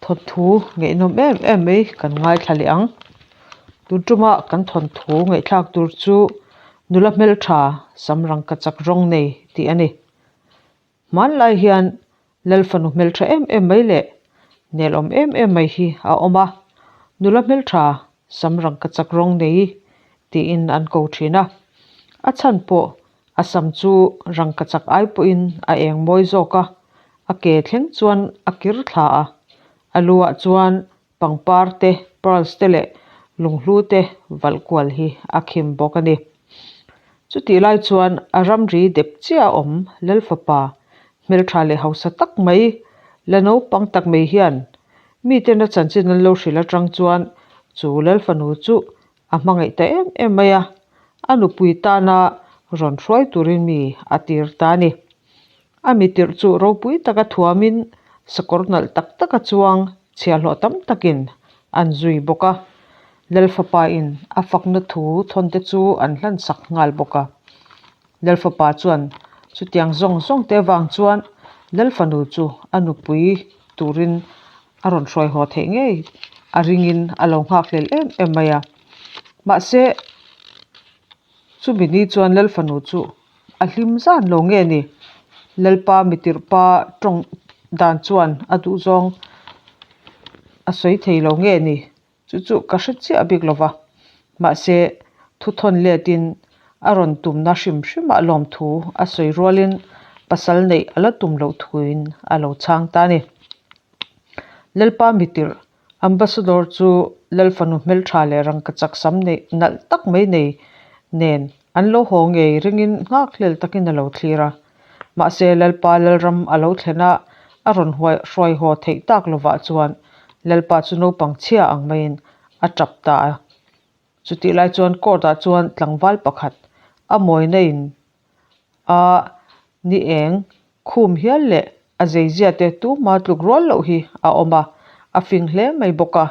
Thawnthu ngaihnawm em em mai kan ngaithla leh ang. Tun tuma kan thawnthu ngaihthlak tur chu nula hmeltha sam rangkachak rawng nei tih a ni. Hmanlai hian Lalfanu hmeltha em em mai leh nelawm em em mai hi a awm a, nula hmeltha sam rangkachak rawng nei tiin an ko thin a. A chhan pawh a sam chu rangkachak ai pawhin a eng mawi zawk a, a ke thleng chuan a kir thla a, a lu ah chuan pangpar te, pearls te leh lunghlu te valh kual hi a khim bawk a ni. Chutih lai chuan a ramri dep chiah a awm Lalfapa hmeltha leh hausa tak mai, la naupang tak mai hian miten a chanchin an lo hrilh atang chuan chu Lalfanu chu a hmangaih ta em em mai a, a nupui tana rawn hruai turin mi a tir ta a ni. A mitirh chu ropui taka thuamin sakawr nalh tak taka chuang chhiahhlawh tam takin an zui bawk a. Lalfapain a fakna thu thawnte chu an hlansak nghal bawk a. Lalfapa chuan chutiang zawng zawngte avang chuan Lalfanu chu a nupui turin a rawn hruai haw theih ngei a ringin a lo nghakhlel em em mai a. Mahse, chumi ni chuan Lalfanu chu A hlim zan lo nge ni? Lalpa mitirhpa tawng dan chuan a duhzawng a sawi thei lo nge ni? Chu chu ka hre chiah bik lo va. Mahse, thuthawn letin a rawn tumna hrim hrimah lawmthu a sawi rualin pasal neih a la tum loh thuin a lo chhang ta a ni. Lalpa mitirh Ambassador chu Lalfanu hmeltha leh rangkachak sam neih nalh tak mai nei nen an lo haw ngei ringin nghakhlel takin a lo thlir a. Mahse Lalpa Lalram a lo thlen a, a rawn hruai haw theih tak lovah chuan Lalpa chu naupang chhia ang maiin a tap ta a. Chutih lai chuan court ah chuan tlangval pakhat a mawina in a ni eng khum hial leh a zeizia te tuma tluk rual loh hi a awm a, a fing hle mai bawk a,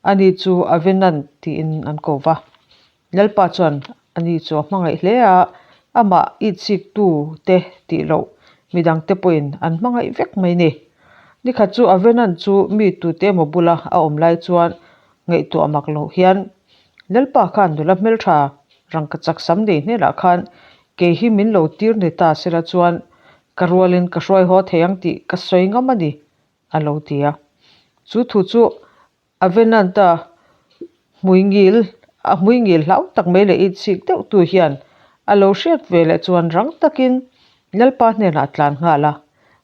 ani chu a Venan tiin an ko va. Lalpa chuan ani chu a hmangaih hle a, amah itchik tu te tih loh midang te pawhin an hmangaih vek mai ni. Nikhat chu a Venan chu mi tute emaw bula a awm lai chuan Ngaihtuah mak loh hian Lalpa khan nula hmeltha rangkachak sam nei hnenah khan kei hi min lo tir ni ta sela chuan ka rualin ka hruai haw thei ang tih ka sawi ngam a ni, a lo ti a. Chu thu chu Avenant-a hmui ngil a hmui ngil hlau tak mai leh itchik deuh tu hian a lo hriat ve leh chuan rang takin Lalpa hnenah a tlan nghal a.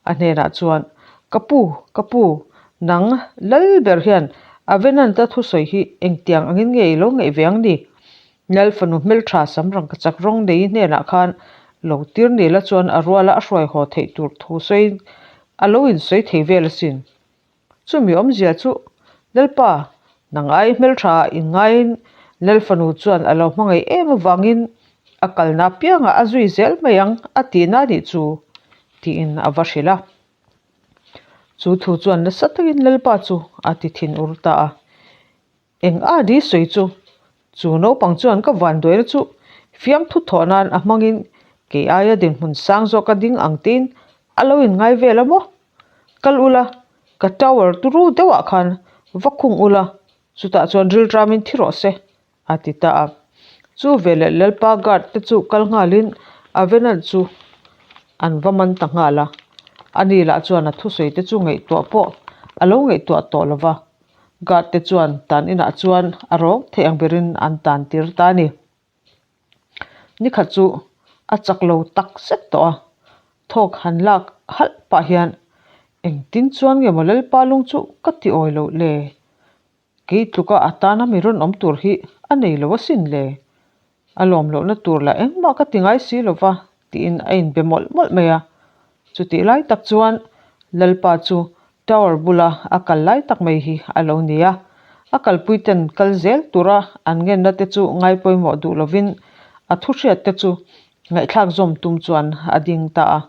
A hnenah chuan, Ka pu, ka pu, nang lal ber hian Avenant-a thusawi hi engtiang angin nge i lo ngaih ve ang ni? Lal fanu hmeltha sam rangkachak rawng nei hnenah khan lo tir ni la chuan a ruala a hruai haw theih tur thu sawiin a lo insawi thei vel asin. Chumi awmzia chu, Lalpa, nang ai hmeltha inngaiin Lal fanu chuan a lo hmangaih em avangin a kalna apiangah a zui zel mai ang a tihna a nih chu, tiin a va hrilh a. Chu thu chuan nasa takin Lalpa chu a ti thin ur ta a. Eng a ni sawi chu? Chu naupang chuan ka vanduaina chu fiamthu thawh nan a hmangin kei aia dinhmun sang zawk a ding ang tiin a lo inngai vel a maw? Kal ula, ka tower turu deuhah khan va khung ula, chutah chuan rilṭamin thi rawh se, a ti ta a. Chu veleh Lalpa guard te chu kal nghalin Avenant chu an va man ta nghal a. Ani lah chuan a thusawi te chu ngaihtuah pawh a lo ngaihtuah tawh lo va. Guard te chuan tan inah chuan a rawng theih ang berin an tan tir ta a ni. Nikhat chu a chak lo tak zet tawh a, thawk han lak halh pah hian engtin chuan nge maw Lalpa lung chu ka ti awi loh le? Kei tluka a tana mi rawn awm tur hi a nei lo asin le? A lawm lohna tur lah engmah ka ti ngai si lo va tiin a inbe mawlh mawlh mai a. Chutih lai tak chuan Lalpa chu tower bula a kal lai tak mai hi a lo ni a. A kalpuiten kal zel tura an ngenna te chu ngai pawimawh duh lovin a thu hriat te chu ngaihthlak zawm tum chuan a ding ta a.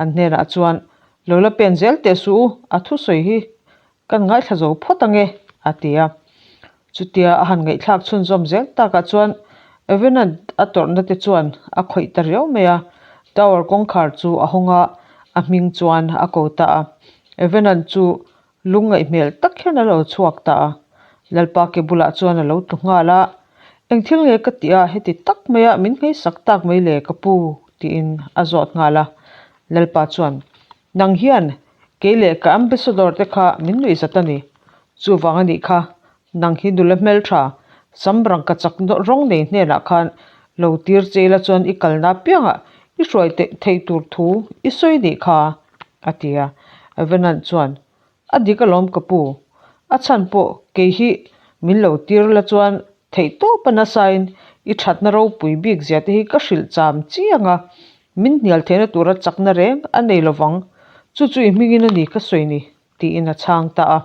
An hnenah chuan, Lo la pen zel teh suh u, a thusawi hi Kan ngaithla zo phawt ange, a ti a. Chutia a han ngaihthlak chhunzawm zel takah chuan Evan-a'n a tawrhna te chuan a khawih ta riau mai a. Tower kawngkhar chu a hawng a, a hming chuan a ko ta a. Evan-a'n chu Lungngaih hmel tak hian a lo chhuak ta a. Lalpa ke bulah chuan a lo tlu nghal a, Eng thil nge ka tih a, heti tak maia min ngheisak tak mai le ka pu? tiin a zawt nghal a. Lalpa chuan, Nang hian kei leh ka ambassador te kha min nuih zat a ni. Chuvang a nih kha, nang hi nula hmeltha, sam rangka chak rawng nei hnenah khan lo tir che ila chuan i kalna apiangah i hruai theih tur thu i sawi nih kha, a ti a. Avenant chuan, A dik alawm ka pu, a chhan pawh kei hi min lo tir la chuan theih tawp a nasain i thatna ropui bik zia te hi ka hrilh cham chiang a, min hnial theihna tura chakna reng a nei lovang, chu chu i hmingin a ni ka sawi ni, tiin a chhang ta a.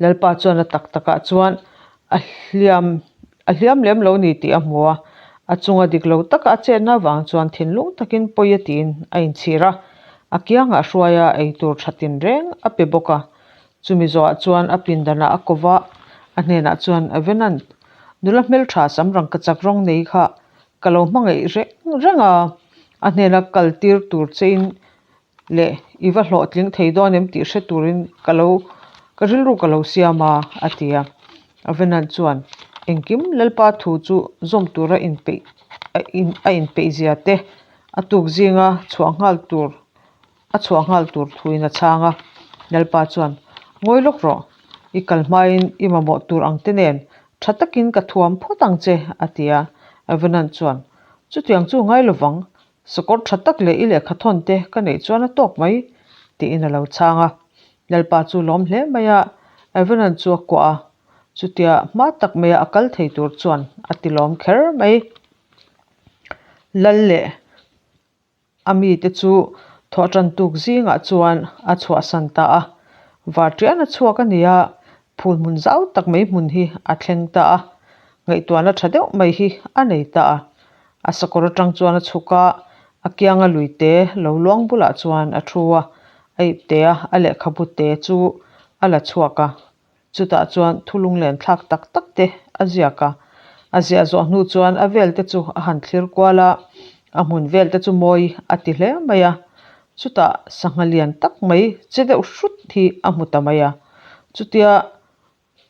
Lalpa chuan a tak takah chuan a hliam a hliam lem lo ni tih a hmu a, a chunga dik lo taka a chetna avang chuan thinlung takin pawi a tiin a inchhir a, a kiangah a hruai a, eitur tha tinreng a pe bawk a. Chumi zawhah chuan a pindanah a ko va, a hnenah chuan, Avenant, nula hmeltha sam rangka chak rawng nei kha ka lo hmangaih reng reng a, a hnena kal tir tur chein leh i va hlawhtling thei dawn em tih hre turin ka lo ka rilru ka lo siam a, a ti a. Avenant chuan engkim Lalpa thu chu zawm tura inpeih a inpeih zia te a tuk zinga chhuah nghal tur a chhuah nghal tur thuin a chhang a. Lalpa chuan ngawi lawk rawh, i kal hmain i mamawh tur ang te nen tha takin ka thuam phawt ang che, a ti a. Avenant chuan chutiang chu ngai lovang Sakawr tha tak leh i lehkha thawn te ka neih chuan a tawk mai, tiin a lo chhang a. Lalpa chu lawm hle mai a, Evelyn chu a kuah a, chutia hma tak maia a kal thei tur chuan a ti lawm kher mai. Lal leh a mite chu thawhtan tuk zingah chuan a chhuahsan ta a, varṭian a chhuak a ni a, phul hmun zau tak mai hmun hi a thleng ta a, ngaihtuahna tha deuh mai hi a nei ta a. A sakawr atang chuan a chhuk a, a kianga lui te lo luang bulah chuan a thu a, a ip te a, a lehkhabu te chu a la chhuak a, chutah chuan thu lunglen thlak tak tak te a ziak a, a ziah zawh hnu chuan a vel te chu a han thlir kual a, a hmun vel te chu mawi a ti hle mai a, chutah sangha lian tak mai che deuh hrut hi a hmu ta mai a, chutia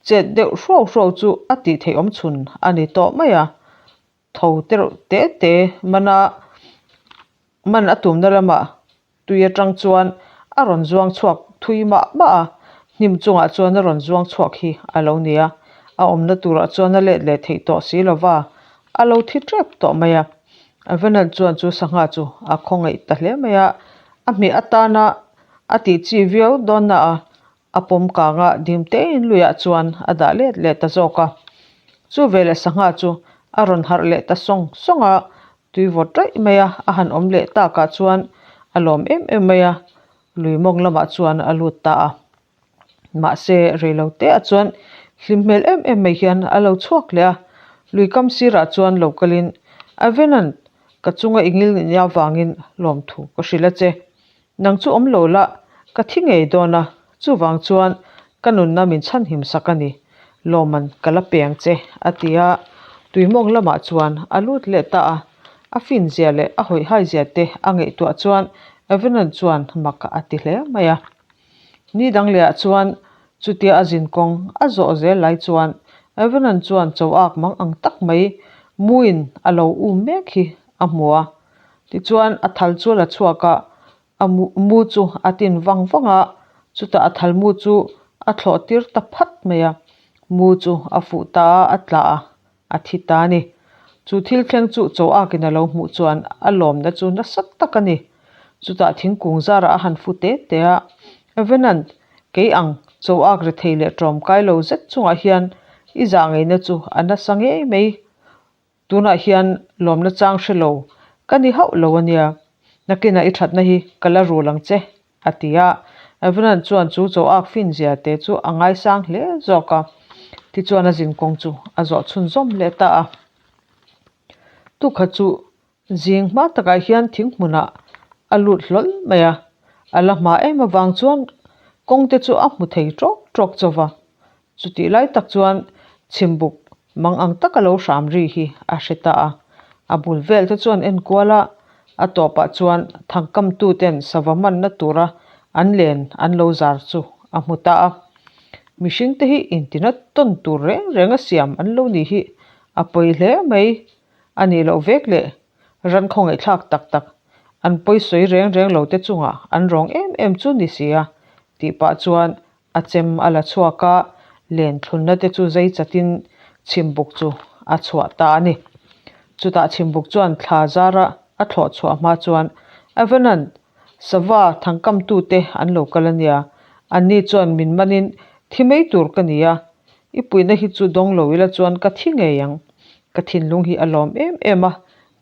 chet deuh hruau hruau chu a tih theih awm chhun a ni tawh mai a. Tho te reuh te te mana man a tumna lamah tui atang chuan a rawn zuang chhuak thui mah mah a, hnim chungah chuan a rawn zuang chhuak hi a lo ni a, a awmna turah chuan a let leh theih tawh si lova, a lo thi tep tawh mai a. Avenant chuan chu sangha chu a khawngaih ta hle mai a, a hmeh atana a tih chi viau dawn na a, A pawm kanga dim tein luiah chuan a dah let leh ta zawk a. Chu veleh sangha chu a rawn harh leh ta sawng sawng a, tui vawt raih mai a, a han awm leh takah chuan a lawm em em mai a, lui mawng lamah chuan a lut ta a. Mahse, reilo teah chuan hlim hmel em em mai hian a lo chhuak leh a, lui kam sirah chuan lo kalin, Avenant, ka chunga i ngil nih avangin lawmthu ka hrilh a che. Nang chu awm lo la, ka thi ngei dawn a, chuvang chuan ka nunna min chhanhim sak a ni, lawmman ka la peng che, a ti a. Tuimawng lamah chuan a lut leh ta a, a finzia leh a hawihhaizia te a ngaihtuah chuan Evelyn chuan mak a ti hle mai a. Ni dang lehah chuan chutia a zin kawng a zawh zel lai chuan Evelyn chuan cho ak mang ang tak mai muin a lo um mek hi a hmu a. Tichuan a thal chu a la chhuak a, a mu chu a tin vang vang a, chutah a thal mu chu a thlawh tir ta phat mai a, mu chu a fuh ta a, a tla a, a thi ta a ni. Chu thil thleng chu chaw akin a lo hmuh chuan a lawmna chu nasa tak a ni. Chutah thingkung zarah a han fu te te a, Evenant, kei ang chaw ak rethei leh ṭawmkai lo zet chungah hian i zah ngeina chu a nasa ngei mai. Tunah hian lawmna chang hre lo ka ni hauh lo a nia, nakinah i thatna hi ka la rul ang che, a ti a. Evelyn chuan chu chaw ak finzia te chu a ngaisang hle zawk a, tichuan a zinkawng chu a zawh chhunzawm leh ta a. Tukha chu zing hma takah hian thing hmunah a lut hlawl mai a, a la hma em avang chuan kawng te chu a hmu thei tawk tawk chauh va. Chutih lai tak chuan chhimbuk mang ang taka lo hram ri hi a hre ta a, a bul vel te chuan en kual a, a tawpah chuan thangkamtu ten sava manna tura an len an lo zar chu a hmu ta a. Mihringte hi intina tawn tur reng reng a siam an lo nih hi a pawi hle mai a nih loh vek leh ran khawngaihthlak tak tak an pawi sawi reng reng lo te chungah an rawng em em chu ni si a tih pah chuan a chem a la chhuak a, len thlunna te chu zei chatin chhimbuk chu a chhuah ta a ni. Chutah chhimbuk chuan thla zara a thlawh chhuah hma chuan Avenant sava thangkamtute an lo kal a nia, anni chuan min manin thi mai tur ka ni a, i puihna hi chu dawng lo ila chuan ka thi ngei ang, ka thinlung hi a lawm em em a,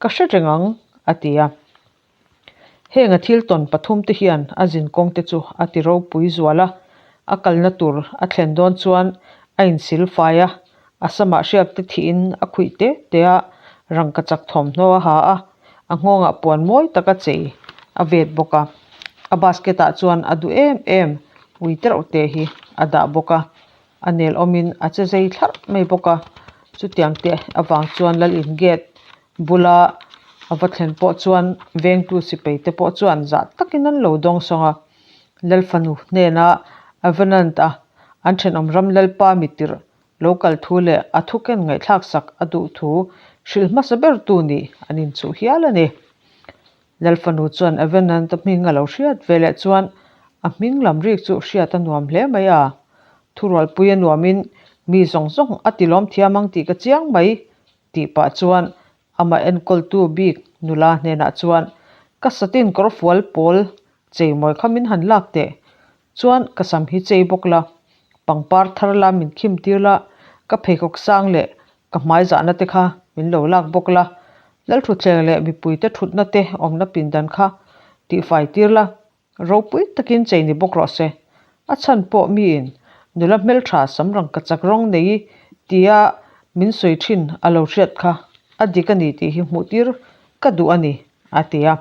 ka hre reng ang, a ti a. Heng a thil tawn pathumte hian a zinkawngte chu a ti ropui zual a, a kalna tur a thlen dawn chuan a insil fai a, a samah hriakte thihin a khuih te te a, rangkachak thawmhnaw a ha a, a nghawngah puan mawi taka chei a vet bawk a, a basket ah chuan a duh em em ui tereuh te hi a dah bawk a, a nel awmin a che zei thlarh mai bawk a, chutiang te avang chuan lal in gate bula a va thlen pawh chuan vengtu sipai te pawh chuan zah takin an lo dawng sawng a, Lalfanu hnena Avenant a an thenawm ram Lalpa mitirh lo kal thu leh a thuken ngaihthlak sak a duh thu hrilh hmasa ber tu nih an inchuh hial a ni. Lalfanu chuan Avenant a hming a lo hriat ve leh chuan a hming lam rik chu hriat a nuam hle mai a, thurualpui a nuamin mi zawng zawng a tilawm thiam ang tih ka chiang mai tih pah chuan amah enkawltu bik nula hnenah chuan ka satin kawrfual pawl cheimawi kha min han lak teh chuan ka sam hi chei bawk la, pangpar thar la min khim tir la, ka pheikhawk sang leh ka hmai zahna te kha min lo lak bawk la, Lalthutthleng leh mipuite thutna te awmna pindan kha tihfai tir la, ropui takin chei ni bawk rawh se. A chhan pawh miin nula hmeltha sam rangkachak rawng nei tia min sawi thin a lo hriat kha a dik a ni tih hi hmuh tir ka duh a ni, a ti a.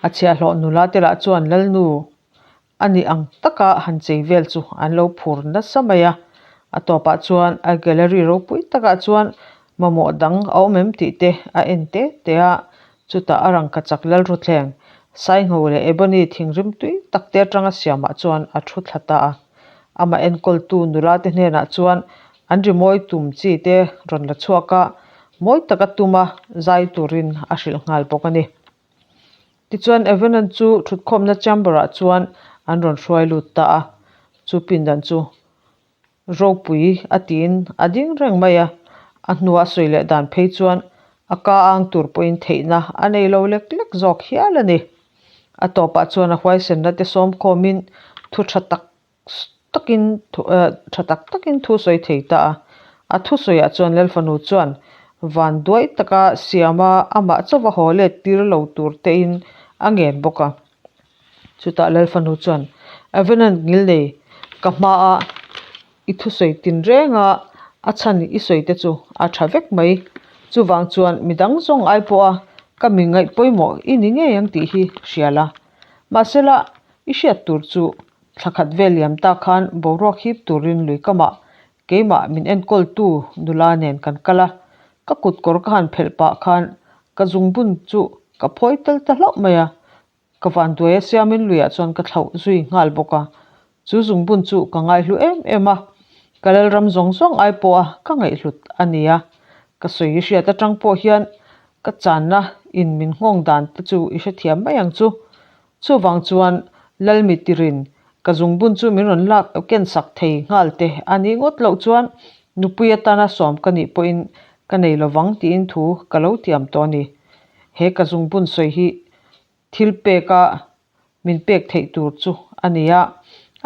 A chhiahhlawh nula te lah chuan Lalnu a nih ang taka han chei vel chu an lo phur nasa mai a. A tawpah chuan a gallery ropui takah chuan mamawh dang a awm em tih te a en te te a, chutah a rangkachak Lalruthleng, Saingho leh Ebony thinrim tui tak te atanga siamah chuan a thu thla ta a. Amah enkawltu nula te hnenah chuan an rimawi tum chi te rawn la chhuak a, mawi taka tuma zai turin a hrilh nghal bawk a ni. Tichuan Evanon chu thutkhawmna chamber ah chuan an rawn hruai lut ta a, chu pindan chu ropui a tiin a ding reng mai a, a hnua a sawi leh dan phei chuan a ka ang tur pawhin theihna a nei lo lek lek zawk hial a ni. A tawpah chuan a huaisenna te sawmkhawmin thu tha tak takin tha tak takin thu sawi thei ta a. A thusawiah chuan Lalfanu chuan van duai taka siama amah chauva haw let tir lo tur tein a ngen bawk a. Chutah Lalfanu chuan, Avenant Ngilnei, ka hmaa i thusawi tin renga a chhan i sawi te chu a tha vek mai. Chuvang chuan midang zawng ai pawha ka mi ngaih pawimawh i ni ngei ang tih hi hria la. Mahsela, i hriat tur chu Thla khat vel liam ta khan boruak hip turin lui kamah keimah min enkawltu nula nen kan kal a, ka kut kawr ka han phelh pah khan ka zungbun chu ka phawi tel ta hlauh mai a, ka vanduai a siamin luiah chuan ka thlauh zui nghal bawk a, chu zungbun chu ka ngaihlu em em a, ka lalram zawng zawng ai pawha ka ngaihhlut a ni a, ka sawi hriat atang pawh hian ka channa in min nghawng dan te chu i hrethiam mai ang chu. Chuvang chuan Lalmi tirin ka zungbun chu min rawn lak ken sak thei nghal te a nih ngawt loh chuan nupui atana sawm ka nih pawhin ka nei lovang tiin thu ka lo tiam tawh a ni. He ka zungbun sawi hi thil peka min pek theih tur chu a ni a,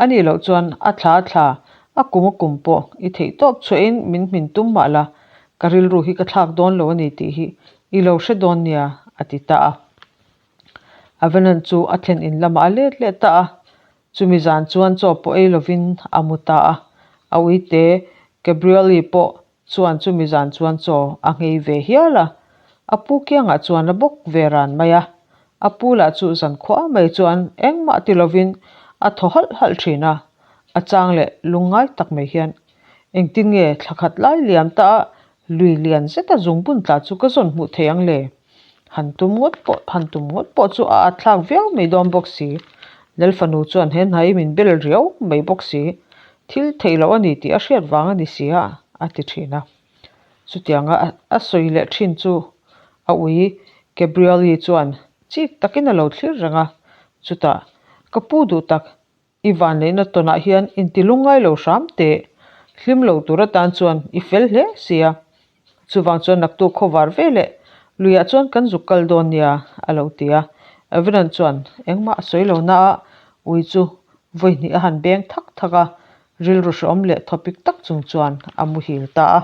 a nih loh chuan a thla a thla, a kum a kum pawh i theih tawp chhuahin min hmin tum mah la, ka rilru hi ka thlak dawn lo a ni tih hi i lo hre dawn nia, a ti ta a. Avenant chu a thlen in lamah a let leh ta a, chumi zan chuan chaw pawh ei lovin a mu ta a, a uite Gabrielle pawh chuan chumi zan chuan chaw a nghei ve hial a, a pu kiangah chuan a bawk ve ran mai a, a pu lah chu zan khuah mai chuan engmah ti lovin a thaw halh halh thin a, a chang leh lungngai tak mai hian engtin nge thla khat lai liam ta a lui lian zeta zungbun tla chu ka zawn hmuh thei ang le? Han tum ngawt pawh han tum ngawt pawh chu a at thlak viau mai dawn bawk si. Lalfanu chuan he hna hi min bel riau mai bawk si, thil theih loh a ni tih a hriat vang a ni si a, a ti thin a. Chutianga a sawi leh thin chu a ui Gabrielle-i chuan chik takin a lo thlir reng a, chutah, Ka pu duh tak, I vanneihna tawnah hian inti lungngai lo hram teh. Hlim lo tur atan chuan i fel hle sia. Chuvang chuan naktuk khawvar ve leh luiah chuan kan zuk kal dawn nia, a lo ti a. Evelyn chuan engmah a sawi lo na a, ui chu vawi hnih a han beng thak thak a, rilru hreawm leh thawpik tak chung chuan a muhil ta a.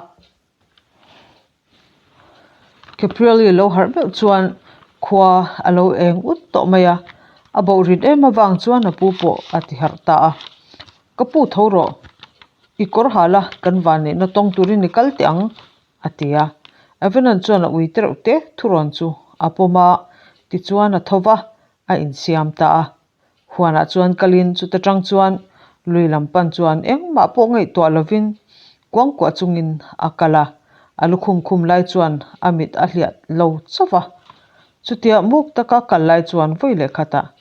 Caprioli lo harh meuh chuan khua a lo eng ut tawh mai a, a boh rit em avang chuan a pu pawh a ti harh ta a. Ka pu tho rawh, i kawr hal a, kan vanneihna tawng turin i kal teh ang, a ti a. Evelyn chuan a ui tereuh te thurawn chu a pawm a, tichuan a tho va, a insiam ta a. Huanah chuan kalin chuta tang chuan lui lam pan chuan engmah pawh ngaihtuah lovin kuangkuah chungin a kal a, a lukhum khum lai chuan a mit a hliah lo chauh va. Chutia muk taka kal lai chuan vawi leh khatah,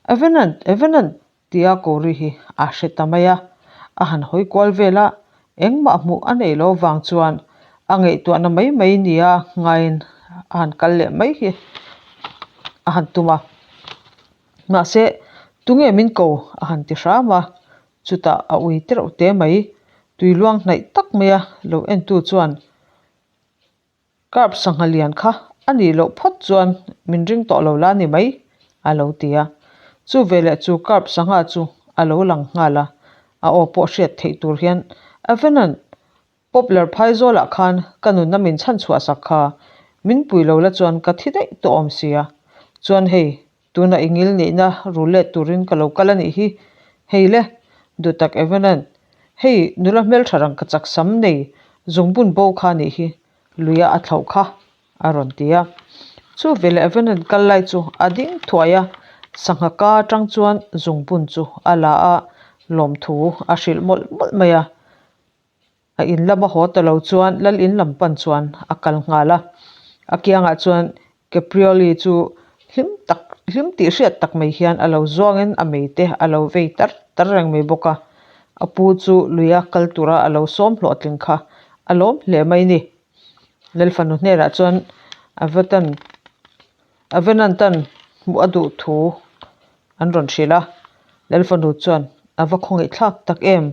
Evenant! Evenant! tia ko ri hi a hre ta mai a. A han hawi kual vel a, engmah hmuh a neih loh vang chuan a ngaihtuahna mai mai nia ngaiin a han kal leh mai hi a han tum a. Mahse, tunge min ko a han ti hram a, chutah a ui tereuh te mai. Tui luang hnaih tak maia lo entu chuan Carp sangha lian kha a nih loh phawt chuan min ring tawh lo la ni mai, a lo ti a. Chu veleh chu carp sangha chu a lo lang nghal a, a aw pawh hriat theih tur hian Avenant Poplar phaizawlah khan ka nunna min chhan chhuah sak kha, min pui lo la chuan ka thi daih tawh awm sia. Chuan hei, tunah i ngil neihna rul let turin ka lo kal a nih hi. Hei le, duhtak Evanan, hei nula hmeltha rang ka chak sam nei zungbun bo kha nih hi, luia a thlauh kha, a rawn ti a. Chu veleh Evanan kal lai chu a ding thuai a, sangha ka atang chuan zungbun chu a la a, lawmthu a hrilh mawlh mawlh mai a. A in lama haw ta lo chuan lal in lam pan chuan a kal nghal a. A kiangah chuan Caprioli chu hlim tak hlim tih hriat tak mai hian a lo zuangin a mei te a lo vei tar tar reng mai bawk a. A pu chu luia kal tura a lo sawm hlawhtling kha a lawm hle mai ni. Lalfanu hnenah chuan Avatan Avenantan hmuh a duh thu an rawn hrilh a, Lalfanu chuan a va khawngaihthlak tak em?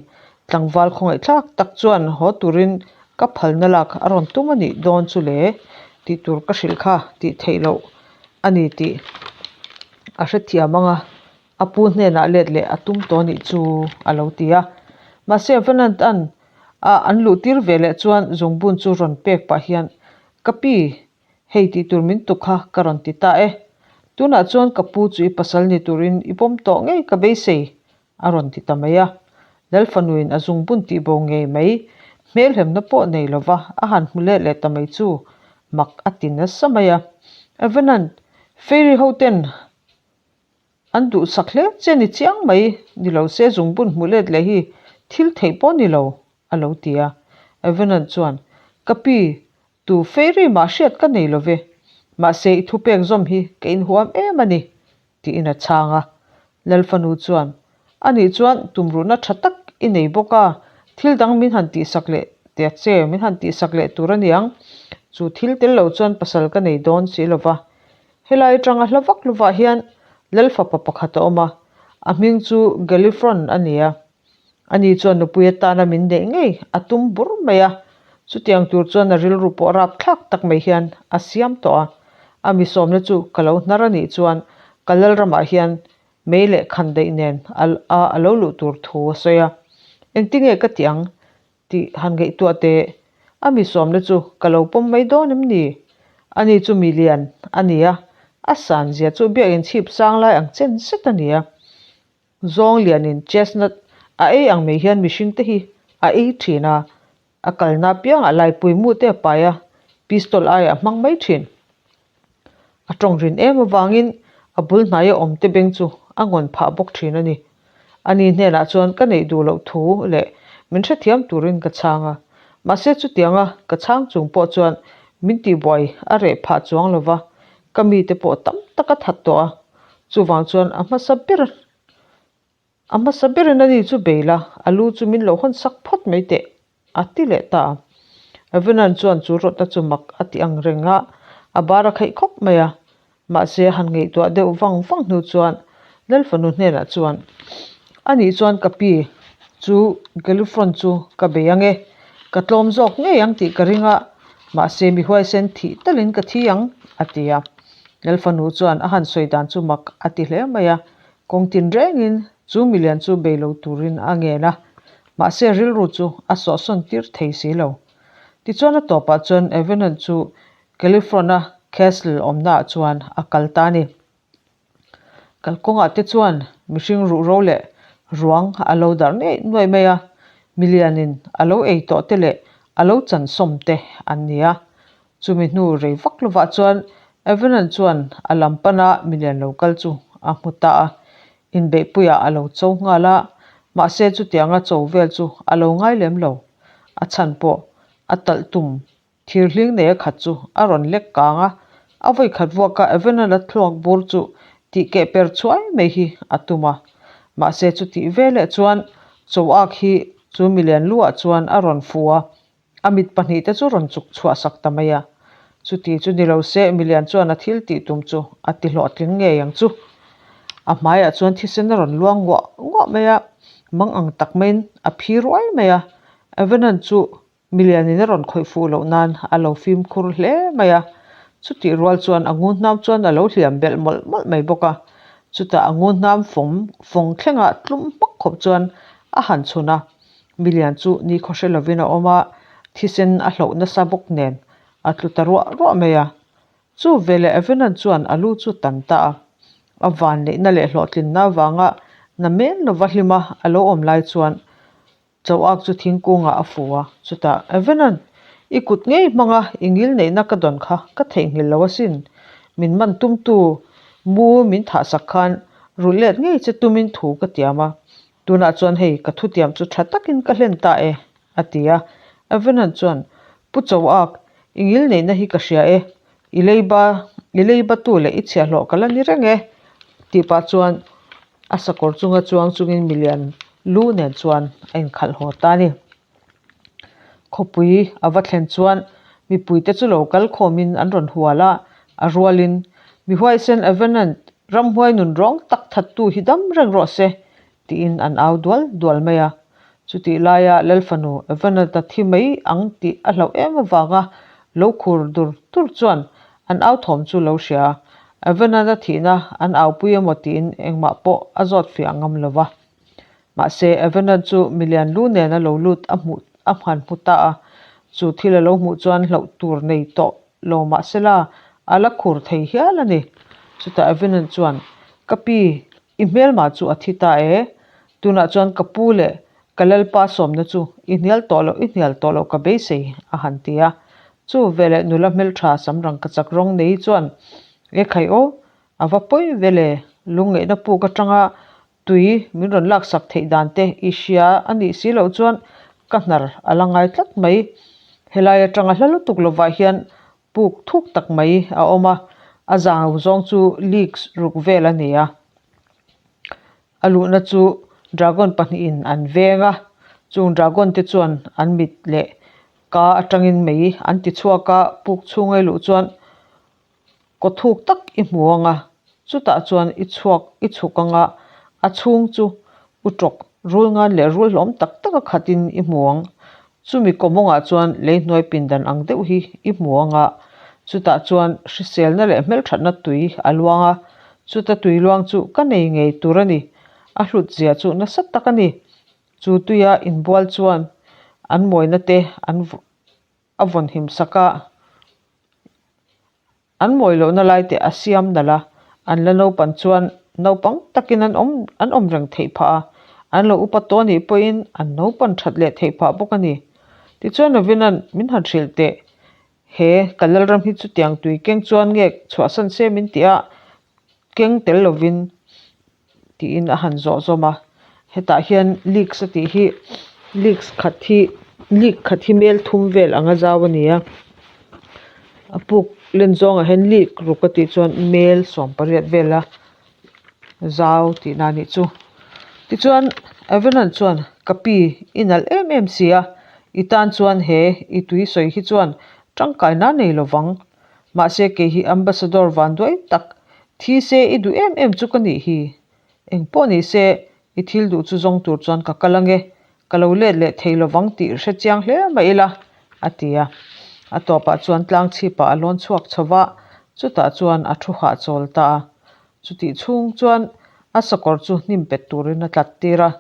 Tlangval khawngaihthlak tak chuan haw turin ka phalna lak a rawn tum a nih dawn chu le tih tur ka hrilh kha tih theih loh a ni tih a hrethiam ang a, a pu hnenah let leh a tum tawh a nih chu a lo ti a. Mahse Vanant-a'n a an luh tir ve leh chuan zungbun chu rawn pek pah hian Ka pi, Hei tih tur min tuk kha ka rawn ti ta e. Tunah chuan ka pu chu i pasal ni turin i pawm tawh ngei ka beisei, a rawn ti ta mai a. Lalfanuin a zungbun tih bo ngei mai, hmelhemna pawh nei lova a han hmu let leh ta mai chu mak a ti nasa mai a. Evanant, Fairy hoten An duhsak hle che ni chiang mai, ni lo se zungbun hmu let leh hi thil theih pawh ni lo, a lo ti a. Evanant chuan, Ka pi, tu fairy mah hriat ka nei lo ve, mahse i thupek zawm hi ka inhuam em a ni, tiin a chhang a. Lalfanu chuan, Anih chuan tumruhna tha tak i nei bawk a, thil dang min han tihsak leh tia che, min han tihsak leh tur a niang, chu thil tel lo chuan pasal ka nei dawn si lo va, Helai atanga hla vak lovah hian Lal fapa pakhat a awm a, a hming chu Galifron a ni a. Ani chuan nupui atana min neih ngei a tum bur mai a, chutiang tur chuan a rilru pawh rapthlak tak mai hian a siam tawh a. A mi sawmna chu ka lo hnar a nih chuan ka lal ramah hian mei leh khan daih nen a a lo luh tur thu a sawi a. Engtinge ka tih ang? Tih han ngaihtuah teh, a mi sawmna chu ka lo pawm mai dawn em ni? Ani chu mi lian a ni a, a san zia chu biakinn chhip sang lai ang chen zet a ni a. Zawng lianin chestnut a ei ang mai hian mihring te hi a ei thin a, a kalna apiangah laipui mu te a pai a, pistol aiah a hmang mai thin. A tawng rin em avangin a bul hnaia awmte beng chu a ngawn phah bawk thin a ni. Ani hnenah chuan ka neih duh loh thu leh min hrethiam turin ka chhang a. Mahse chutianga ka chhang chung pawh chuan min tihbuai a reh phah chuang lova, ka mite pawh tam tak a that tawh a. Chuvang chuan a hmasa ber. A hmasa berin ani chu bei la, a lu chu min lo hawn sak phawt mai teh, a ti leh ta a. Evan-a'n chuan chu rawtna chu mak a ti ang reng a, a bar a kheih khawp mai a. Mahse, a han ngaihtuah deuh vang vang hnu chuan Lalfanu hnenah chuan, Anih chuan ka pi chu Galifron chu ka bei ang e, ka tlawm zawk ngei ang tih ka ring a, mahse mi huaisen thih talin ka thi ang, a ti a. Lalfanu chuan a han sawi dan chu mak a ti hle mai a, kawng tinrengin chu milian chu bei lo turin a ngen a, mahse rilru chu a sawhsawn tir thei si lo. Tichuan a tawpah chuan Evanon chu California Castle awmnaah chuan a kal ta a ni. Kalkawngah te chuan mihring ruhro leh ruang a lo darh nuaih nuaih mai a, milianin a lo ei tawh te leh a lo chansawm te an ni a. Chumi hnu rei vak lovah chuan Evanon chuan a lam pana milian lo kal chu a hmu ta a, inbeihpuiah a lo cho nghal a, mahse chutianga cho vel chu a lo ngai lem lo. A chhan pawh a talh tum Thir hling nei a khat chu a rawn lek kang a, a vawi khat vuaka Evan-a thluak bur chu tih keh per chhuai mai hi a tum a. Mahse chutih veleh chuan Choak hi chu milian luah chuan a rawn fu a, a mit pahnihte chu rawn chuk chhuah sak ta mai a. Chuti chu ni lo se milian chuan a thil tih tum chu a ti hlawhtling ngei ang chu. A hmaiah chuan thisen a rawn luang nguah nguah mai a, mang ang tak maiin a phi ruai mai a. Evan-a'n chu Milianin a rawn khawih fuh loh nan a lo fimkhur hle mai a, chutih rual chuan a ngunhnam chuan a lo hliam belh mawlh mawlh mai bawk a. Chutah a ngunhnam fawng fawng thlengah tlum hmak khawp chuan a han chhun a, Milian chu nikhaw hre lovin a awm a, thisen a hloh nasa bawk nen a tlu ta ruah ruah mai a. Chu veleh Evanon chuan a lu chu tan ta a, a vanneihna leh hlawhtlinna avanga na men lova hlima a lo awm lai chuan Choak chu thingkungah a fu a, chutah, Evanon, i kut ngei hmanga i ngil neihna ka dawn kha ka theihnghilh lo asin. Min man tumtu mu min thahsak khan rulh let ngei che tumin thu ka tiam a, tunah chuan hei ka thutiam chu tha takin ka hlen ta e, a ti a. Evanon chuan, Pu Choak, i ngil neihna hi ka hria e, i leiba i leibatu leh i chhiahhlawh ka la ni reng e, tih pah chuan A sakawr chunga chuang chungin milian lu nen chuan a inkhalh haw ta a ni. Khawpui a va thlen chuan mipuite chu lo kal khawmin an rawn hual a, a rualin mi huaisen Avenant ramhuai nun rawng tak thattu hi dam reng rawh se tiin an au dual dual mai a. Chutih laia Lalfanu Avenant-a thi mai ang tih a hlauh em avanga lo khur dur dur chuan An au thawm chu lo hria a, Evan-a thihna an aupui emaw tiin engmah pawh a zawt fiah ngam lo va. Mahse, Evan-a chu milian lu nen a lo lut a hmuh a han hmu ta a, chu thil a lo hmuh chuan hlauh tur nei tawh lo mahsela a la khur thei hial a ni. Chutah Evan-a chuan, Ka pi, I hmelma chu a thi ta e. Tunah chuan ka pu leh ka lalpa sawmna chu i hnial tawh loh, i hnial tawh loh ka beisei, a han ti a. Chu veleh nula hmeltha sam rang ka chak rawng nei chuan, E khai aw, a va pawi vele, lungngaihna puk atanga tui min rawn laksak theih dan te i hria a nih si loh chuan ka hnar a la ngai tlat mai. Helai atanga hla lutuk lovah hian Puk thuk tak mai a awm a, a zau zawng chu leaks ruk vel a ni a. A luhna chu dragon pahnihin an veng a, chung dragon te chuan an mit leh ka atangin mei an ti chhuak a, puk chhunga i luh chuan kaw thuk tak i hmu ang a, chutah chuan i chhuak i chhuk ang a, a chhung chu u tawk rul ngan leh rul hlawm tak tak a khatin i hmu ang. Chumi kawmawngah chuan leihnuai pindan ang deuh hi i hmu ang a, chutah chuan hriselna leh hmelthatna tui a luang a, chuta tui luang chu ka nei ngei tur a ni, a hlut zia chu nasa tak a ni. Chu tuia inbual chuan an mawina te an a vawn him sak a. An mawi lohna lai te a siam nalh a, an la naupan chuan naupang takin an awm an awm reng theih phah a, an lo upa tawh anih pawhin an naupan that leh theih phah bawk a ni. Tichuan Ravina'n min han hrilh teh, He ka Lalram hi chutiang tui keng chuan nge chhuahsan se min ti a, keng tel lovin tiin a han zawh zawm a. Hetah hian leaks a tih hi leaks khat hi leak khat hi mel thum vel anga zau a ni a a puk len zawngah hian leak ruk a tih chuan mel sawmpariat vela zau tihna a nih chu. Tichuan, Avenant chuan, Ka pi, i nalh em em si a, i tan chuan he i tui sawi hi chuan tangkaina nei lo vang. Mahse kei hi Ambassador vanduai tak, thi se i duh em em chu ka nih hi. Engpawh ni se, i thil duh chu zawng tur chuan ka kal ange, ka lo let leh thei lo vang tih hre chiang hle mah ila, a ti a. A tawpah chuan tlang chhipah a lawn chhuak chho va, chutah chuan a thu hahchawl ta a. Chutih chhung chuan a sakawr chu hnim pet turin a tlat tir a,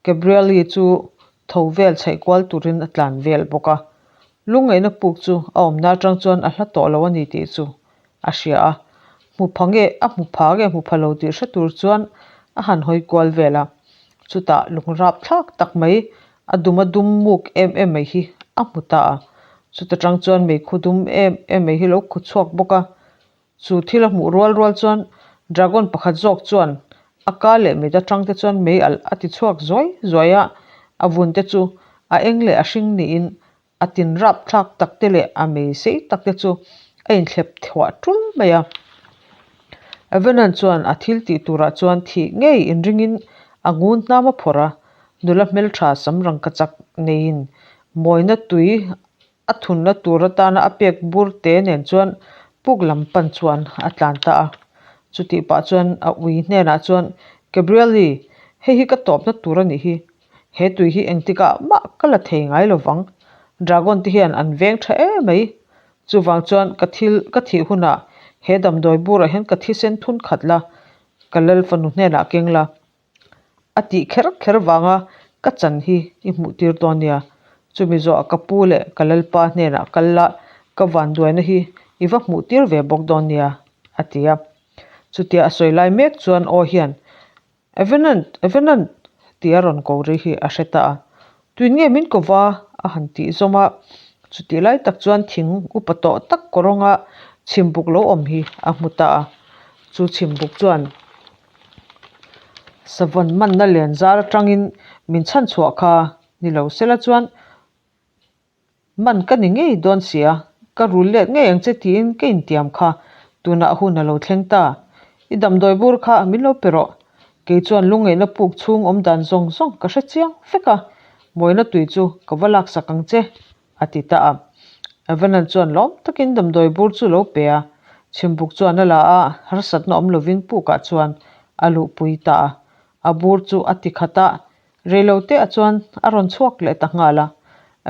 Gabrielle chu tho vel chhaih kual turin a tlan vel bawk a. Lungngaihna puk chu a awmna atang chuan a hla tawh lo a ni tih chu a hria a, hmu pha nge a hmu pha nge hmu pha lo tih hre tur chuan a han hawi kual vel a. Chutah lungrap thlak tak mai a dum a dum muk em em mai hi a hmu ta a. Chuta tang chuan meikhu dum em em mai hi lo khu chhuak bawk a. Chu thil a hmuh rual rual chuan dragon pakhat zawk chuan a ka leh mit atang te chuan mei alh a ti chhuak zuai zuai a, a vun te chu a eng leh a hring niin a tin rap thlak tak te leh a mei sei tak te chu a inthlep thuah tul mai a. Evan-an chuan a thil tih turah chuan thih ngei inringin a ngun hnam a phawrh a, nula hmeltha sam rangkachak neiin mawina tui A thunna tur atana a pek bur te nen chuan puk lam pan chuan a tlan ta a. Chutih pah chuan a ui hnenah chuan, Gabrielle, hei hi ka tawpna tur a nih hi. He tui hi engtikah mah ka la thei ngai lo vang. Dragon te hian an veng tha em mai. Chuvang chuan ka thil ka thih hunah he damdawi burah hian ka thisen thun khat la, ka lal fanu hnenah keng la. A tih kher kher vanga ka chan hi i hmuh tir dawn nia. Chumi zawhah ka pu leh ka lalpa hnenah kal la, ka vanduaina hi i va hmuh tir ve bawk dawn nia, a ti a. Chutia a sawi lai mek chuan aw hian, Evenant! Evenant! tia rawn ko ri hi a hre ta a. Tuin nge min ko va? a han tih zawm a. Chutih lai tak chuan thing upa tawh tak kawrawnga chhimbuk lo awm hi a hmu ta a. Chu chhimbuk chuan. Savawn manna len zar atangin min chhan chhuah kha ni lo sela chuan man ka ni ngei dawn sia, ka rul let ngei ang che tiin ka intiam kha tunah hun a lo thleng ta. I damdawi bur kha min lo pe rawh. Kei chuan lungngaihna puk chhung awm dan zawng zawng ka hre chiang vek a, mawina tui chu ka va laksak ang che. a ti ta a. Evan-a chuan lawm takin damdawi bur chu lo pe a, chhimbuk chuan a la a, harsatna awm lovin pukah chuan a luhpui ta a. A bur chu a ti khat a, reiloteah chuan a rawn chhuak leh ta nghal a.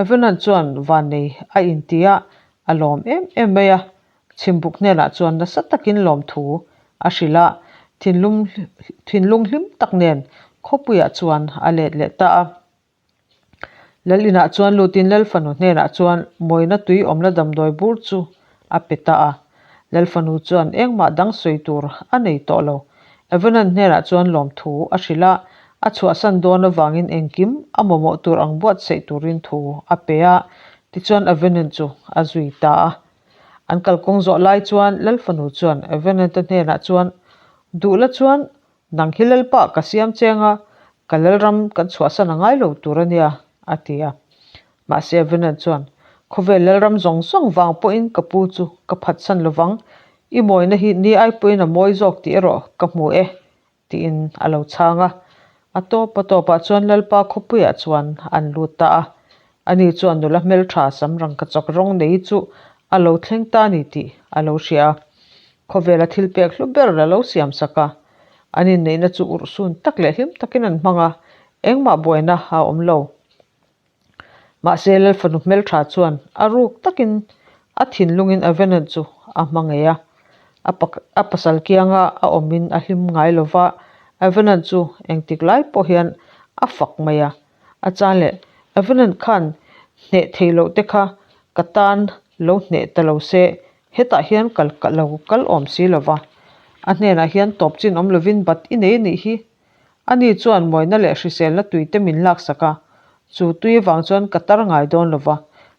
Evan-a chuan vannei a inti a, a lawm em em mai a. Chhimbuk hnenah chuan nasa takin lawmthu a hrilh a, thinlung thinlung hlim tak nen khawpuiah chuan a let leh ta a. Lal inah chuan lutin Lal fanu hnenah chuan mawina tui awmna damdawi bur chu a pe ta a. Lal fanu chuan engmah dang sawi tur a nei tawh lo. Evanan hnenah chuan lawmthu a hrilh a, a chhuahsan dawn avangin engkim a mamawh tur ang buatsaih turin thu a pe a, tichuan Evanan chu a zui ta a. An kalkawng zawh lai chuan Lal fanu chuan Evanante hnenah chuan, Duhla chuan Nang hi Lalpa ka siam cheng a, ka Lalram kan chhuahsan a ngai lo tur a nia, a ti a. Mahse Venan chuan, Khawvel Lalram zawng zawng vang pawhin ka pu chu ka phatsan lovang, i mawina hi ni ai pawhin a mawi zawk tih erawh ka hmu e, tiin a lo chhang a. A tawp a tawpah chuan Lalpa khawpuiah chuan an lut ta a. Ani chuan nula hmeltha sam rangkachak rawng nei chu a lo thleng ta a ni tih a lo hria a. Khawvela thil pek hlu ber a lo siam sak a, an inneihna chu urhsun tak leh hlim takin an hmang a, engmah buaina a awm lo. Mahse Lalfanu hmeltha chuan a ruk takin a thinlungin Avenant chu a hma ngei a, a pasal kianga a awmin a hlim ngai lo va, Avenant chu engtik lai pawh hian a fak mai a. A chan leh Avenant khan hneh thei loh te kha ka tan lo hneh ta lo se, Hetah hian kal ka lo kal awm si lo va, a hnenah hian tawp chin awm lovin bat i nei a nih hi. Ani chuan mawina leh hriselna tui te min laksak a, chu tui avang chuan ka tar ngai dawn lo va,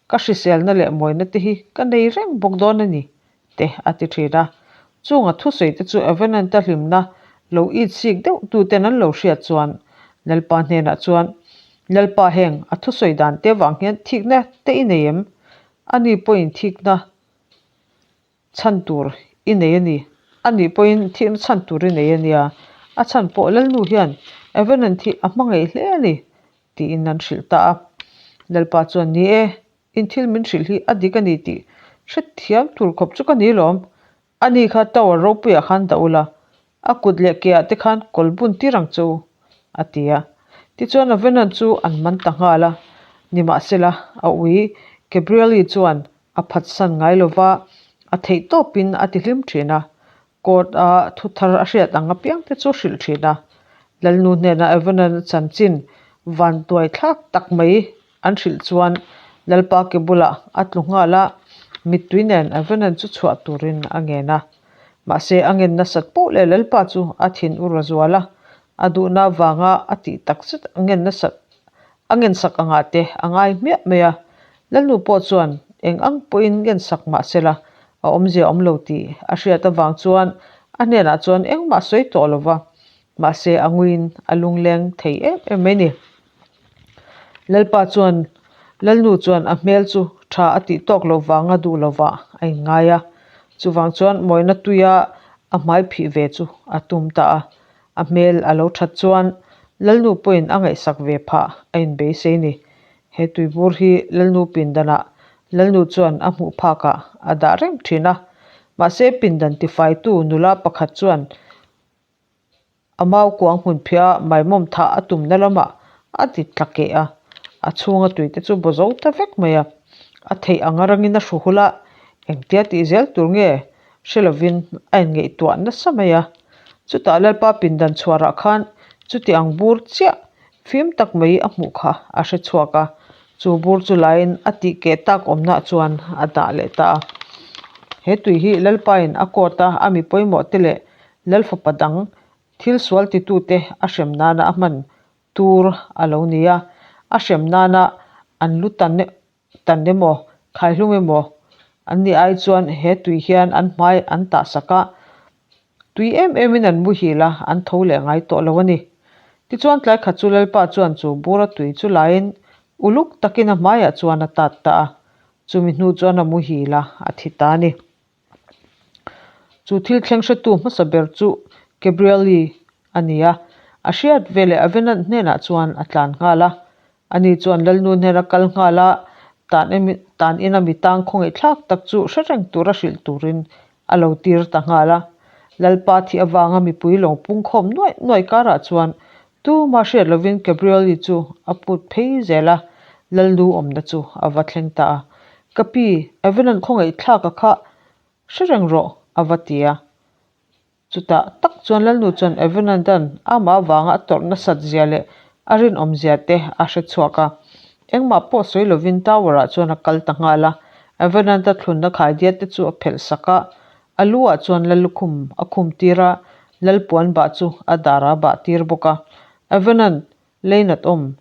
ka hriselna leh mawina te hi ka nei reng bawk dawn a ni, te a ti thin a. Chunga thusawi te chu Evanant-a hlimna lo it sik deuh tuten an lo hriat chuan Lalpa hnenah chuan, Lalpa heng a thusawi dan te vang hian thikna te i nei em? Ani pawhin thikna chhan tur i nei a ni. A nih pawhin thihna chhan tur i nei a nia. A chhan pawh Lalnu hian Avenant hi a hmangaih hle a ni, tiin an hrilh ta a. Lalpa chuan, Ni e, in thil min hrilh hi a dik a ni tih hrethiam tur khawp chu ka ni lawm. Ani kha tower ropuiah khan dah ula, a kut leh keah te khan kawl bun tir ang che u, a ti a. Tichuan Avenant chu an man ta nghal a. Nimahsela, a ui Gabrieli chuan a phatsan ngai lova, a theih tawpin a ti hlim thin a. Court a thu thar a hriat ang apiang te chu hrilh thin a. Lalnu hnena Avenant chanchin vantuai thlak tak mai an hrilh chuan Lalpa ke bulah a tlu nghal a, mittui nen Avenant chu chhuah turin a ngen a. Mahse a ngen nasat poh leh Lalpa chu a thin ur a zual a, a duhna vanga a tih tak zet a ngen nasat a ngensak angah te a ngai hmiah mai a. Lalnu pawh chuan eng ang pawhin ngensak mah sela a awmzia awm lo tih a hriat avang chuan a hnenah chuan engmah sawi tawh lo va, mahse a nguiin a lungleng thei em em mai ni. Lalpa chuan Lalnu chuan a hmel chu tha a tih tawk lo vanga duh lovah a inngai a, chuvang chuan mawina tuia a hmai phih ve chu a tum ta a. A hmel a lo that chuan Lalnu pawhin a ngaihsak ve phah a inbeisei ni. He tuibur hi Lalnu pindanah Lalnu chuan a hmuh phakah a dah reng thin a. Mahse pindan tifaitu nula pakhat chuan A mau kuang hmun phiah a maimawm thah a tumna lamah a ti tla keh a, a chhunga tuite chu baw zo ta vek mai a. A theih ang a rangin a hru hul a, engtia tih zel tur nge hre lovin a inngaihtuah nasa mai a. Chutah Lalpa pindan chhuarah khan chuti ang bur chiah fim tak mai a hmuh kha a hre chhuak a, chu bur chu laiin a tih keh tak awmnaah chuan a dah leh ta a. He tui hi Lalpain a court a a mi pawimawh te leh Lalfapa dang thil sual titute a hrem nana a hman tur a lo ni a, a hrem nana an lu tan tan emaw, khaihlum emaw an nih ai chuan he tui hian an hmai an tah sak a, tui em emin an muhil a, an tho leh ngai tawh lo a ni. Tichuan tlai khat chu Lalpa chuan chu bura tui chu laiin uluk takin a hmaiah chuan a tat ta a, chumi hnu chuan a muhil a, a thi ta a ni. Chu thil thleng hretu hmasa ber chu Gabriel-i a ni a, a hriat veleh Avenant hnenah chuan a tlan nghal a. Ani chuan Lalnu hnena kal nghal a, tan tan ina mi tang khawngaihthlak tak chu hre reng tura hrilh turin a lo tir ta nghal a. Lalpa thih avanga mipui lawng pungkhawm nuaih nuaih karah chuan tuma hriat lovin Gabriel-i chu a put phei zel a, Lalnu awmna chu a va thleng ta a. Ka pi, Evelyn khawngaih thlak a kha hre reng rawh, a va ti a. Chutah tak chuan Lalnu chuan Evelyn dan amah avanga a tawrh nasat zia leh a rinawm zia te a hre chhuak a. Engmah pawh sawi lovin tower ah chuan a kal ta nghal a. Evelyn a thlunna khaidiat te chu a phelh sak a, a lu ah chuan Lallukhum a khum tir a, Lalpuan bah chu a dar a bah tir bawk a. Evelyn Leinat awm,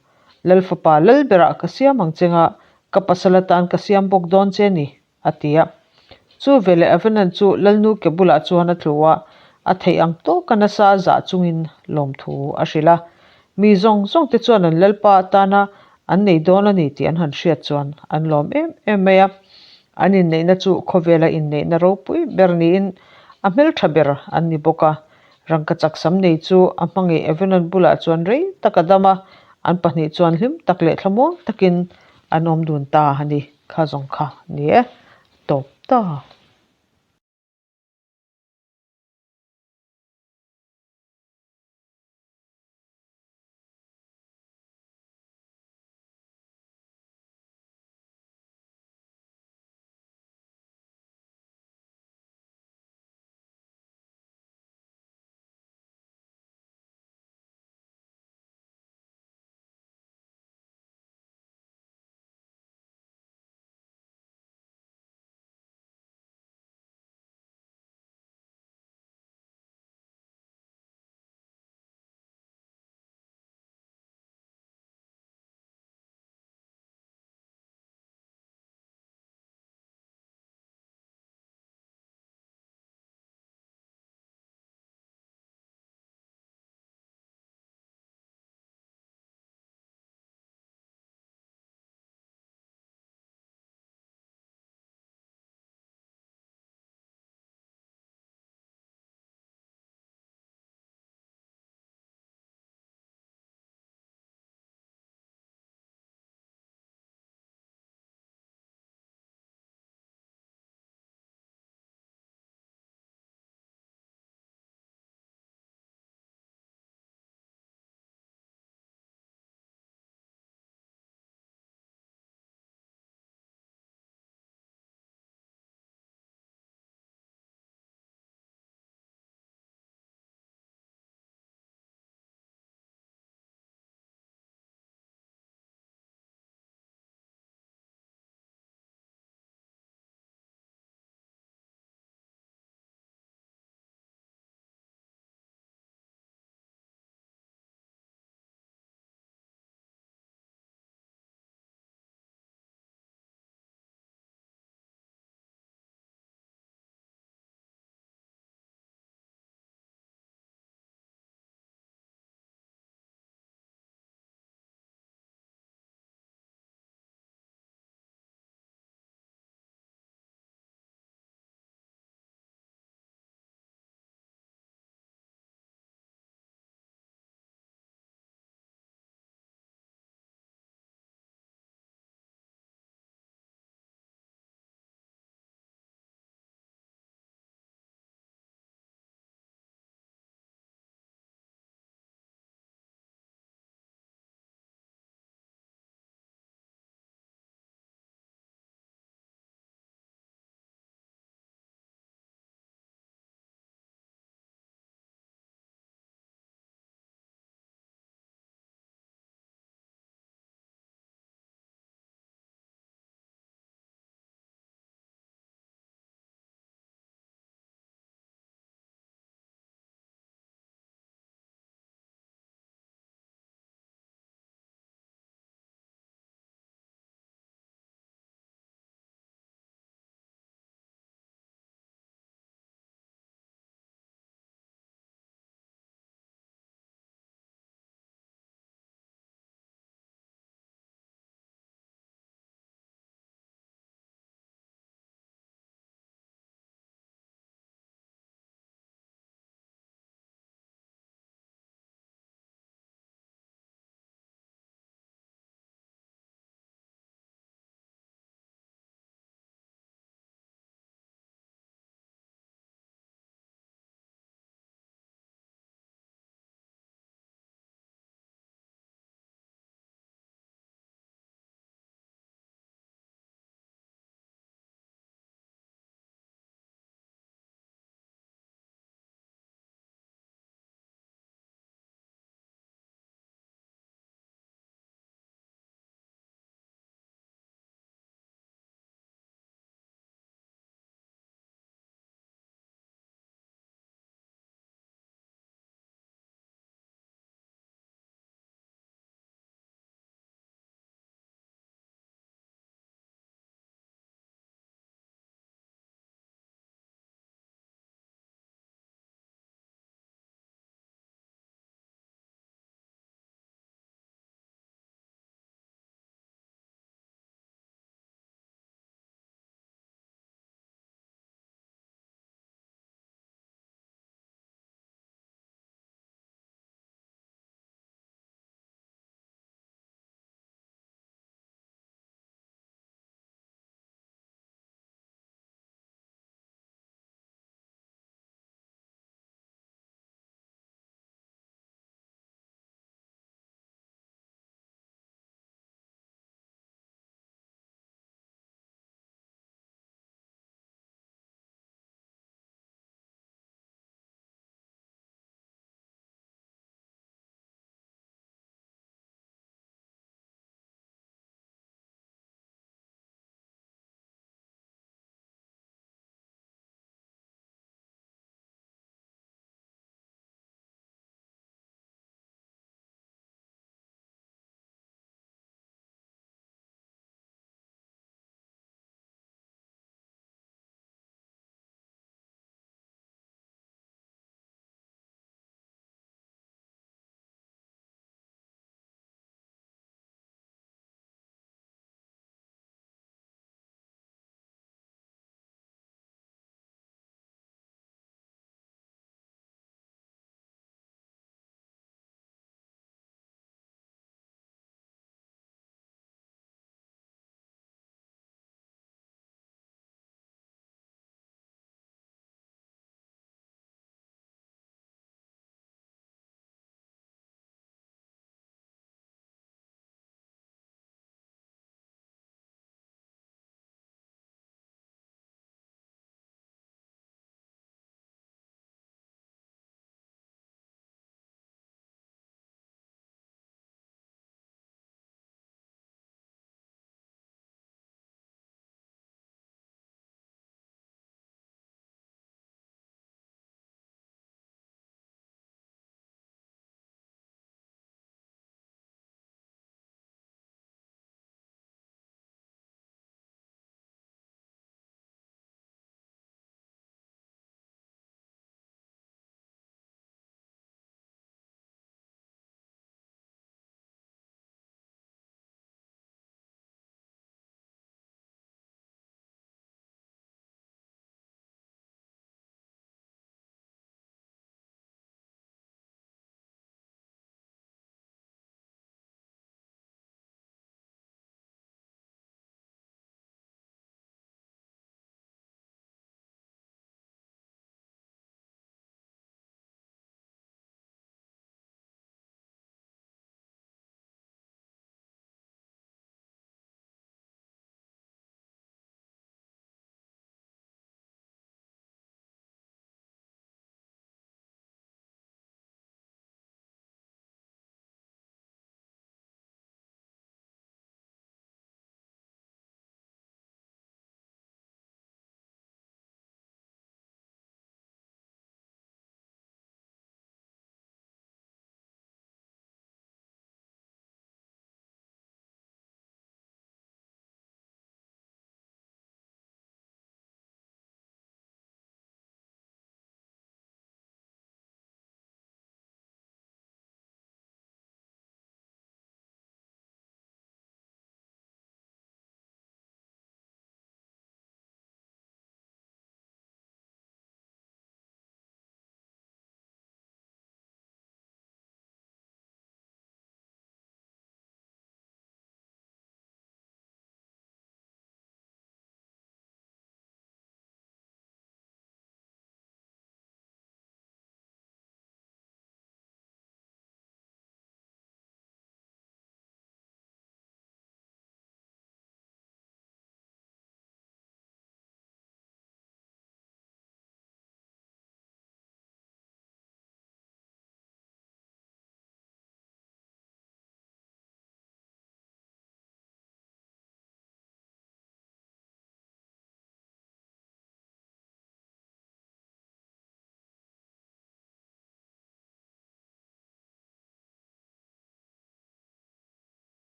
Lal fapa lal berah ka siam ang che nga, ka pasal atan ka siam bawk dawn che ni, a ti a. Chu veleh Avenan chu Lalnu ke bulah chuan a tlu a, a theih ang tawka nasa zah chungin lawmthu a hrilh a. Mi zawng zawng te chuan an Lalpa atana an nei dawn a ni tih an han hriat chuan an lawm em em mai a. An inneihna chu khawvela inneihna ropui ber niin a hmeltha ber an ni bawk a. Rangkachak sam nei chu a hmangaih Evelyn bulah chuan rei tak a dam a, an pahnih chuan hlim tak leh thlamuang takin an awm dun ta a ni. Kha zawng kha ni e, tawp ta.